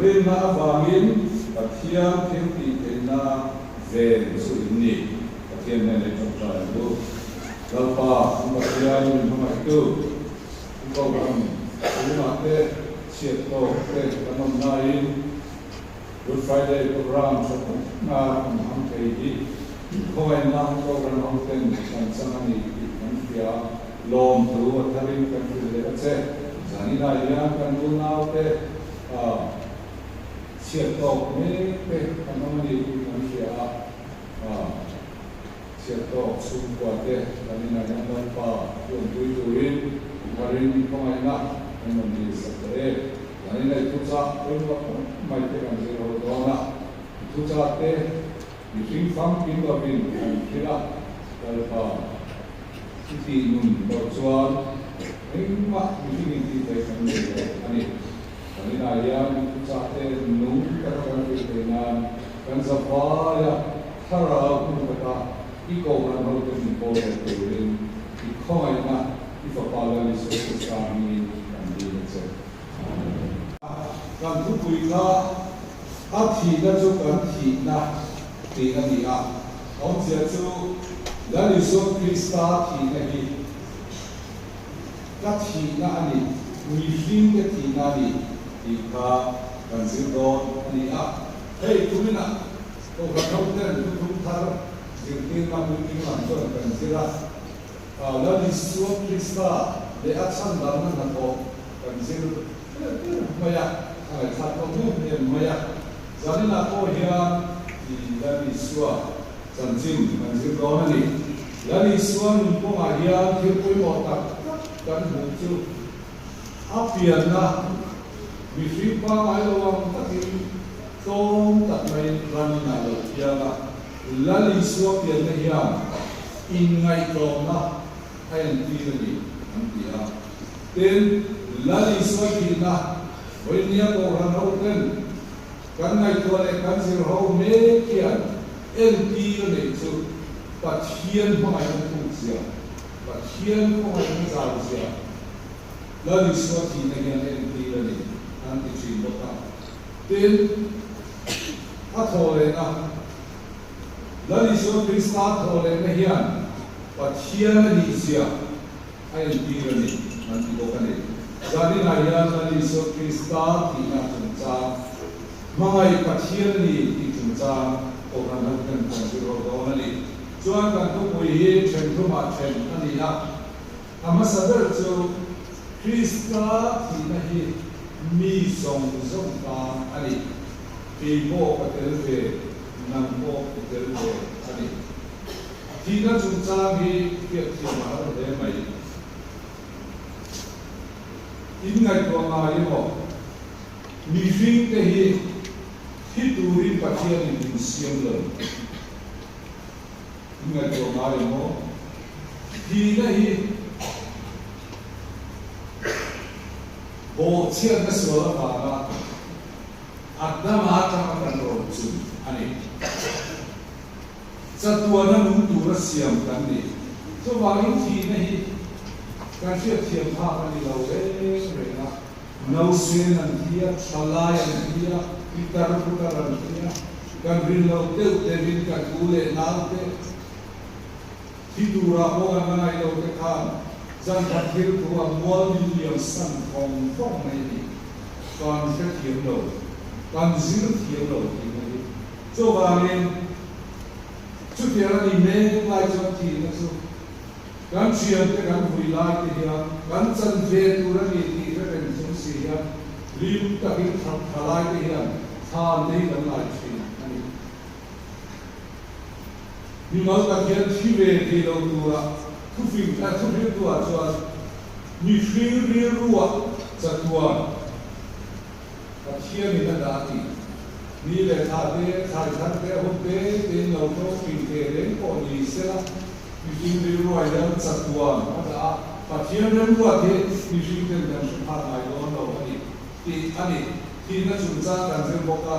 Rinna avangin Pathian thiltih theihna ven chu in ni. Pathian hnenah i ṭawngṭai ang u. Lalpa, kan Pathian min hmangaihtu, i kohhran chhungah te, chhiat tawk te kan awm laiin Good Friday program ṭha tak na kan hmang thei hi khawngaihna kohhran hoten kan chang a ni tih kan hria. Lawmthu a tharin kan hrilh leh a che. Zaninah hian kan unaute chhiat tawk mek te kan awm a ni tih kan hria a. Chhiat tawk chhungkua te kan inah hian Lalpa tuanpui turin tharin khawngaihna kan rawn dil sak ta e. Zaninah i thuchah pawimawh tak mai te kan zir ho dawn a. I thuchah te mihring famkim lovin kan hrilh a, Lalpa. I tih nun loh chuan engmah mihring in tih theih kan nei lo a ni. Kan inah hian thuchah te nung taka kan hrilh theih nan kan zavai a, thlarau hmun khatah i kohhran hote min pawl leh turin i khawngaihna i Fapa Lal Isua Krista hmingin kan dil a che. Amen. Kan thupui kha a thihna chu kan thihna tih a ni a, awmzia chu Lal Isua Krista thihna hi ka thihna a ni, mihringte thihna a ni tih kha kan zir dawn a ni a. Hei tuminah Kohhran hoten thuthlung thar zirtirna puitling lam chuan kan zir a. Lal Isua Krista leh a chhandamna hnathawh kan zir ber ber mai a, a ngaihthlak tawh em em mai a. Zaninah pawh hian i Lal Isua chanchin kan zir dawn a ni. Lal Isua nun kawngah hian thil pawimawh tak tak kan hmuh chu a pianna mihring pangngai lo ang takin tlawm tak maiin ranin a lo piang a. Lal Isua pianna hian inngaihtlawmna a entir a ni an ti a. Tin, Lal Isua thihna vawinia Kohhran hoten kan ngaihtuah leh kan zir ho mek hian entir a neih chu Pathian hmangaihna thukzia, Pathian khawngaihna zauzia Lal Isua thihna hian a entir a ni an ti thin bawk a. Tin, a thawhlehna, Lal Isua Krista thawhlehna hian Pathian a nihzia a entir a ni an ti bawk a ni. Zaninah hian Lal Isua Krista thihna chungchang, hmangaih Pathian a ni tih chungchang Kohhran hoten kan zir ho dawn a ni. Chuan kan thupui hi then thumah then a ni a, a hmasa ber chu Krista thihna hi mi zawng zawng tan a ni. Kei pawh ka tel ve, nang pawh i tel ve a ni. Thihna chungchang hi hriatthiam a har hle mai. In ngaihtuah ngai emaw, mihringte hi thi turin Pathianin min siam lo. In ngaihtuah ngai emaw, thihna hi bawhchhiatna sual avanga A dama atanga kan rawn chun a ni. Chatuana nung tura siam kan ni. Chuvangin thihna hi kan hriatthiam phak a ni lo reng reng a. Nausen an thi a, thalai an thi a, pitar putar an thi a, kan rin loh deuh deuhin kan u leh nau te thi turah pawh kan la ngaih lo te khan zan khat thil thu a mual min liam san vawng vawng mai a ni. Kan hre thiam lo, kan zir thiam lo tih na hi. Chuvangin, chutiang a ni mek lai chuan thihna chu kan thiante kan vui lai te hian kan chan ve tur a ni tih hre reng chung si hian hlim takin that tha lai te hian thlan te hi kan lai thin a ni. Mimal tak hian thi ve thei lo tura thufing thuhriltuah chuan Mihring rilruah chatuan Pathianin a dah tih ni leh thla te, thlai thar te, hun te tein lo tawng thin teh reng pawh ni sela, mihring rilruah hian chatuan a dah a, Pathian remruat hi mihring ten kan hre phak ngai dawn lo a ni tih a ni. Thihna chungchang kan zir bawk a,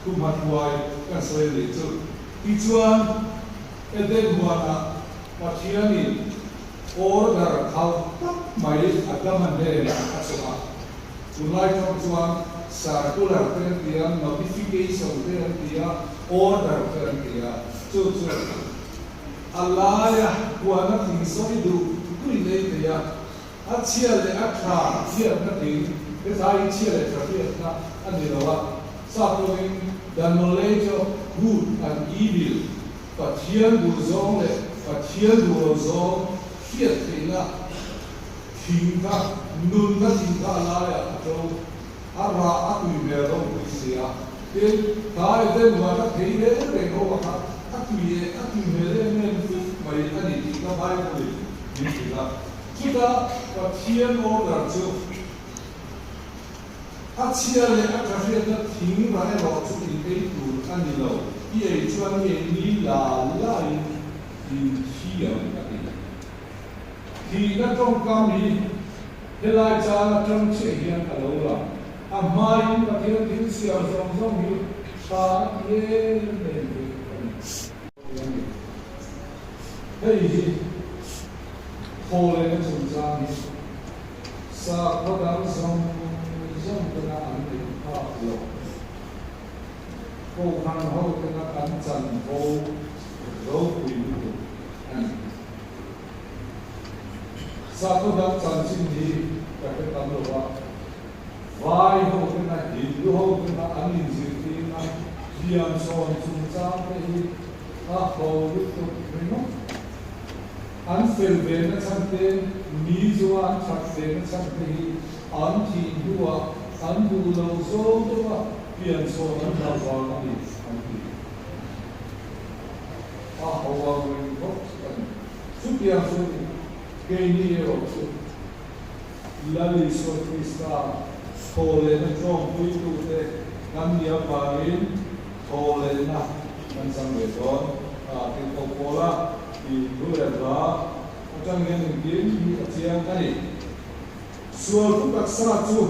thuhma hruai kan sawi a nih chu. Tichuan, Eden huanah Pathianin Order khau tak mai Adama hnenah a chhuah a. Tunlai tawng chuan circular te an ti a, notification te an ti a, order te an ti a, chu chu a laia huana thing sawi duh tui nei thei a, a chhia leh a tha hriatna thing, hetlai hi chhia leh tha hriatna a ni lo a, sap tawngin the knowledge of good and evil, Pathian duh zawng leh Pathian duh lo zawng hriat theihna thing kha nunna thing kha a laiah a to, a rah a tui hmel ropui si a. Tin, kha Eden huan a thei reng reng ho a kha a tui e, a tui hmel em em vek mai a ni tih kha Bible in min hrilh a. Chutah Pathian order chu A chhia leh a tha hriatna thing rah erawh chu in ei tur a ni lo, i ei chuan i ei ni la lain in thiam a ti. Thihna tawngkam hi helai chang atang chiah hian a lo lang. A hmain Pathian thil siam zawng zawng hi tha a ti em em vek a ni. Hei hi thaw lehna chungchang hi. Sakhaw dang zawng zawng tena an neih phak loh. Kohhran ho tena kan chanvo ropui lutuk a ni. Sakhaw dang chanchin hi ka hre tam lo a, vai ho tena Hindu ho tena an inzirtirna thiamsawn chungchang te hi a ho lutuk ringawt. An fel ve na chhan te, mi chu an that ve na chhan te hi an thih hnuah an duh lo zawng deuh a pianchhawn an hlauh vang a ni an ti. A ho ang reng bawk a ni. Chutiang chu ni, keini erawh chu Lal Isua Krista thaw lehna tlawmpuitute kan nih avangin thaw lehna kan chang ve dawn a ti tawh pawl a. Tih thu leh hla atang hian engkim hi a chiang a ni. Sual thu taksa chu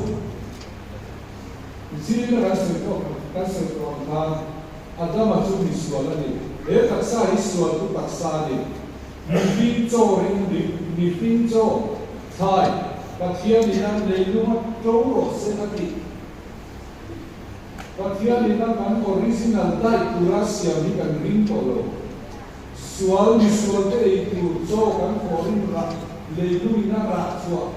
zing a kan sawi tawh kan sawi tawh ang khan Adama chu mi sual a ni. He taksa hi sual thu taksa a ni. Mihring chaw ring dik, mihring chaw thlai Pathian in an leilung a to rawh se a tih. Pathian in a kan original diet tura siam hi kan ring tawh lo. Sual misual te ei tur chaw kan thawrin rah leilung in a rah chhuah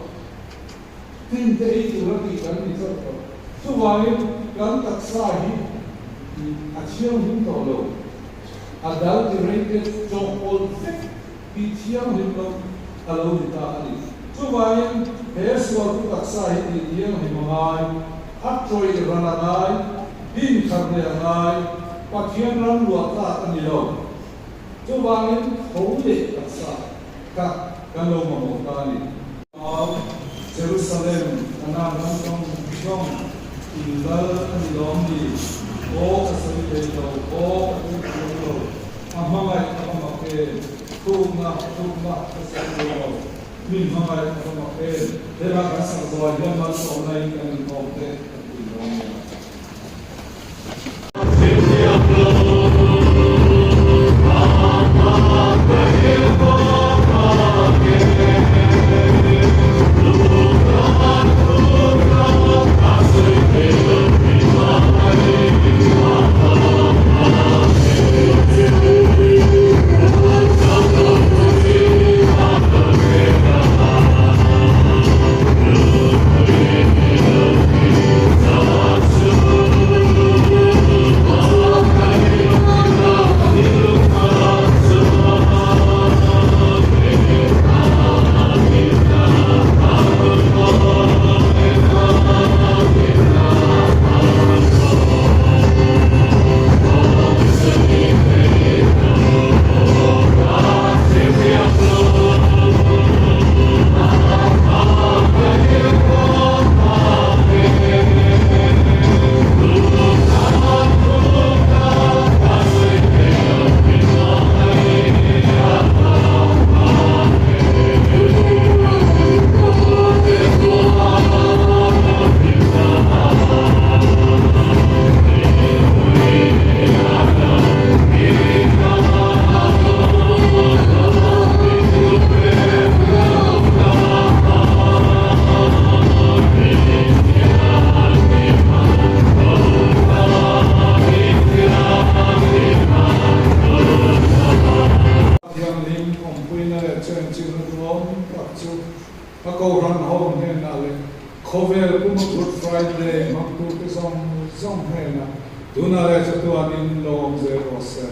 tin te ei tur a tih kan ni chauh tawh. Chuvangin kan taksa hi a thianghlim tawh lo. Adulterated chawhpawlh vek tih thianghlim loh a lo ni ta a ni. Chuvangin he sual chu taksa hi tih thianghlim a ngai, a tawih ran a ngai, din khat leh a ngai, Pathian ram luah tlak a ni lo. Chuvangin tho leh taksa kha kan lo mamawh ta a ni. Au, Jerusalem, Kanaan ram zawng zawng in lal a ni lawm ni? Aw ka sawi thei lo, aw ka tum thiam lo, a hmangaih a va mak em, thukna, thukna ka sawi thei lo, min hmangaih a va mak em, helai kan sak zuai hian malsawmna in kan inkhawm te kan tih dawn nia. A Kohhran ho hnenah leh khawvel puma Good Friday hmangtute zawng zawng hnenah tunah leh chatuanin lo awm zel rawh se.